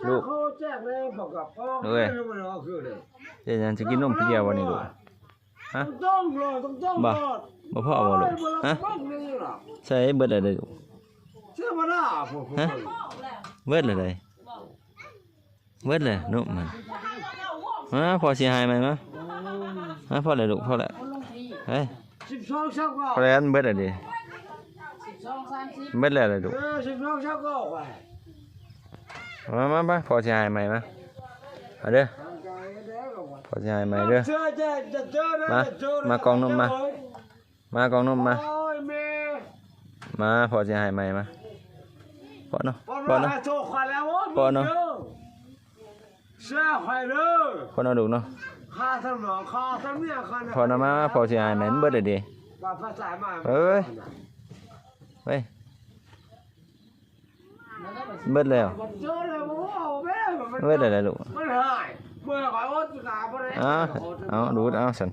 ລູກ ເອີຍ ເຮັດຫຍັງ ຊິກິນນົມຜູ້ດຽວບໍ່ນີ້ລູກ? ຮະ? ບໍ່ ບໍ່ພໍບໍ່ລູກ? ຮະ? ໃສ່ເບິດແລ້ວເດ້ລູກ? ຮະ? ເບິດແລ້ວເດ້? ເບິດແລ້ວນົມມັນ. ມາ ພໍ່ຊິໃຫ້ໃໝ່ມາ. ມາ ພໍແລ້ວລູກ ພໍແລ້ວ. ເຮີ້ຍ ສິບສອງ ຊາວເກົ້າ ພໍແລ້ວ ເບິດແລ້ວເດ້. ເບິດແລ້ວເດ້ລູກ. ເອີ ສິບສອງ ຊາວເກົ້າ ໄປ. ມາ ມາ ມາ ພໍ່ຊິໃຫ້ໃໝ່ມາ. ເອົາເດີ ພໍ່ຊິໃຫ້ໃໝ່ເດີ. ມາ ມາກ່ອງນົມມາ. ມາກ່ອງນົມມາ. ໂອ້ຍແມ່ ມາ ພໍ່ຊິໃຫ້ໃໝ່ມາ. ເພາະເນາະ ເພາະເນາະ ເພາະເນາະ. ເຊື່ອຂ້ອຍເດີ ເຊື່ອຂ້ອຍເດີ. ເພາະເນາະລູກເນາະ. ຂ້າສະໝອງ ຂ້າສະເມຍ ຂ້າ ເພາະເນາະ. ມາ ມາ ພໍ່ຊິໃຫ້ໃໝ່ ມັນເບິດແລ້ວເດ້. ວ່າພາສາມາ ເອີຍ ເວີຍ ເບິດແລ້ວ ເບິດແລ້ວແຫຼະລູກ. ມັນຫາຍ ເມື່ອຂ້ອຍອົດຕາບໍ່ໄດ້. ເອົາ ເອົາ ດູດເອົາຊັ້ນ.